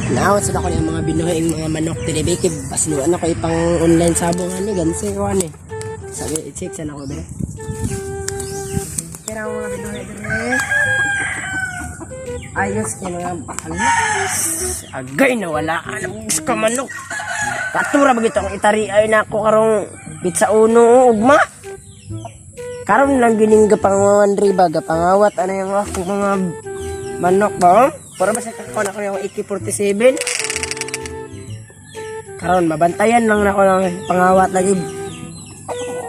Naawat sa ako ng mga binuhay mga manok tinibikib. Bas ano ko ipang online sabong ani gansi ko ani. Sabi i-check sana ko be. Kira mga binuhay dire. Ayos kay mga balas. Agay na wala anong ka manok. Katura ba gito ang itari ay nako karong pizza uno ugma. Karon lang gining gapangawan riba gapangawat ano yung ako mga manok ba? Para ba sa kakon ako yung AK-47? Karon mabantayan lang nako ng pangawat lagi.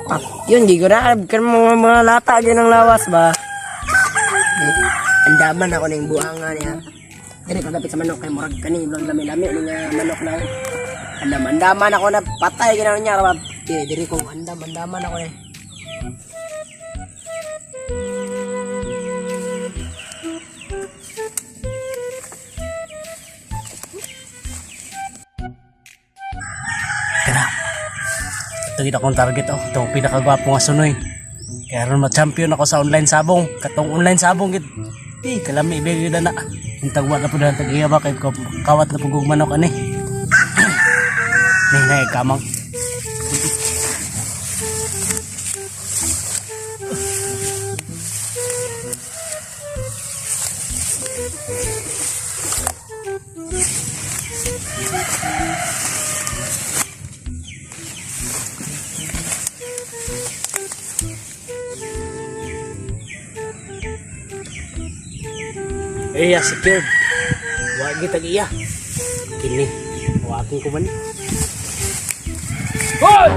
Ah, yun di ko na kan mga lata gyud ng lawas ba. Andaman ako ning buangan niya. Dili pagapit sa manok kay murag kani lang lami-lami ni nga manok na. Andam andaman ako na patay ginawa niya ra. Dili diri ko andam andaman ako ni. Kana. Ito gid akong target oh. Itong pinakagwapo nga sunoy. Kaya ron ma-champion ako sa online sabong. Katong online sabong gid. Eh, kalami ibig gid na. Intag wa na pud ang tag-iya ba kay kawat na pugog manok ani. Nay nay kamang. Iya secured. Wa gid tag-iya. Kini wakin ko man. Hoy!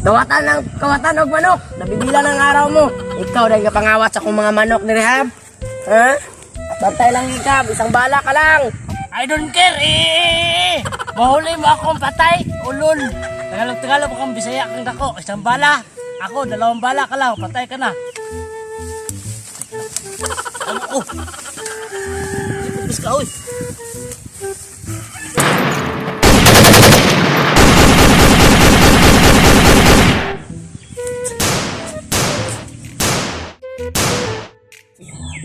Kawatan ng kawatan og manok. Nabibila ng araw mo. Ikaw dahil kapangawat sa akong mga manok ni Rehab. Ha? Bantay lang ikaw, isang bala ka lang. I don't care eh. Mahuli mo akong patay, ulol. Tagalog Tagalog akong Bisaya kang dako, isang bala. Ako dalawang bala ka lang, patay ka na. Ano ko? Ipupis ka, oy.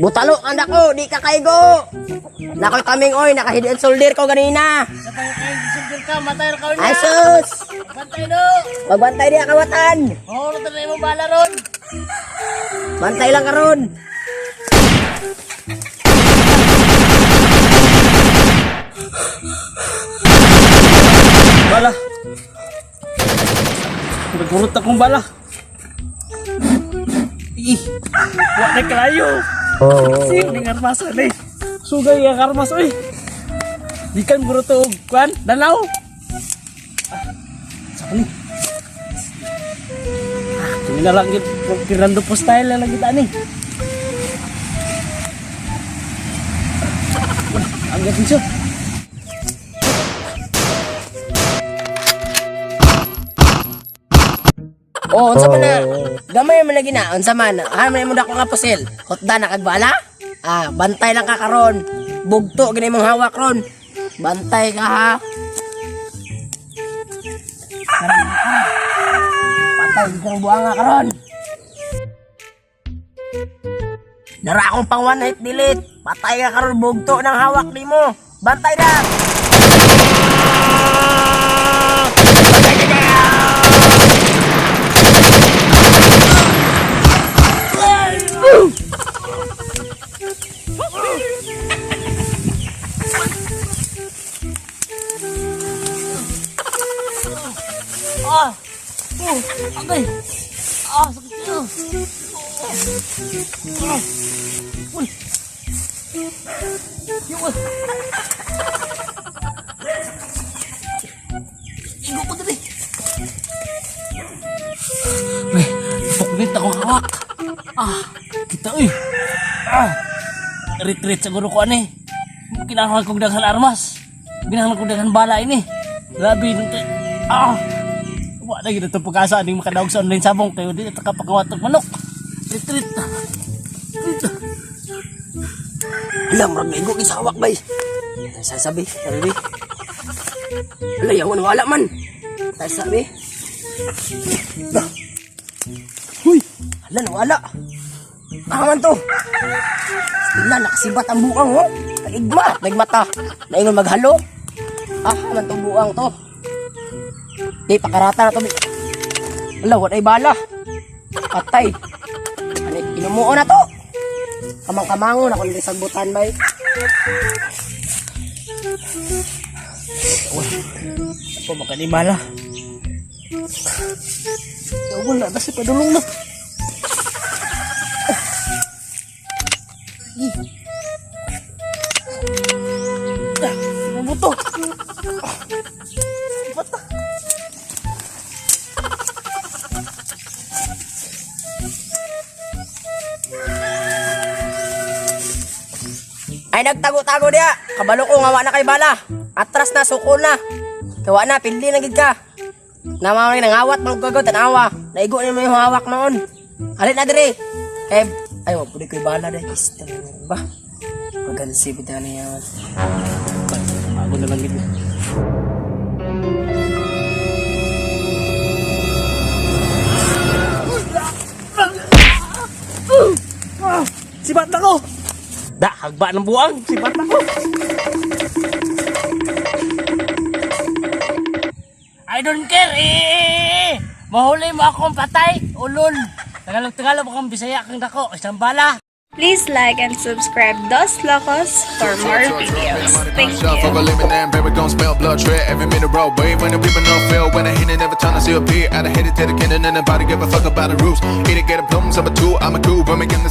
Butalo ang dako, di ka kaigo. Nakoy kaming oy, naka head and shoulder ko ganina. Sa tayo kayo, disundir ka, matay ra ka niya. Ay sus! Bantay no. Magbantay diya kawatan. Mahulog na imong bala ron. Bantay lang karon. Bala. Nagurot akong bala. Ih, wa na kalayo. Oh. Sino ning armas ani? Sugay ang armas oy. Gikan guro to og kwan, dalaw. Ah, sa ni. Ah, kini na lang gid Fernando po style na lang kita ani. Ang gating siya. Oh, unsa man na? Gamay man lagi na, unsa man? Ah, man mo dako nga pusil. Hotda na kag bala? Ah, bantay lang ka karon. Bugto gani mong hawak ron. Bantay ka ha. Patay kang buanga karon. Nara akong pang one hit delete. Patay ka karon bugto ng hawak nimo. Bantay na. Bantay ka na! Ah! Oh! Agay! Ah! Sakit kayo! Ah! Uy! Yung! Igo ko dali! May puknit akong hawak! Ah! Kita uy! Ah! Retreat siguro ko ani. Kinahanglan kong daghan armas. Kinahanglan kong daghan bala ini. Grabe. Ah! Wa na gid itong pag-asa aning makadaog sa online sabong kayo di ta kapakawat og manok. Retreat. Retreat. Hala, murag naigo sa hawak bay. Sasabi, sabi. Hala, yawan wala man. Sabi. Hala. Huy, hala nawala. Ah man to. Hala, nakasibat ang buang oh. Kaigma, nagmata. Naingon maghalo. Ah, man to buang to. Di, pakarata na to. Hala, wala bala. Patay. Ano, inumuo na to. Kamang-kamango na kung sagbutan bay. Ako makanimala. Wala na si padulong na. Ah, mabuto. Bata. Ay nagtago-tago diya. Kabalo ko nga wa na kay bala. Atras na suko na. Kawa na pili na gid ka. Namawag nangawat man gagod tanawa. Naigo ni mo yung hawak noon. Halit na dire. Eh ay wa pud koy bala dai. Isto ba. Pagansi bitaw niya. Bago na lang gid. Sibat na ko! Da, hagba ng buang! Sibat na ko! I don't care! Eh! Mahuli mo akong patay! Ulol! Tagalog Tagalog akong Bisaya kang dako. Isang bala! Please like and subscribe Dos Locos for more videos. Thank Shot for you. a living and baby don't smell blood tread every minute roll wave when the people no feel when I hit it every time I see a peer. I hit it to the cannon and nobody give a fuck about the rules. Either get a bloom number two, I'm a cool when we get the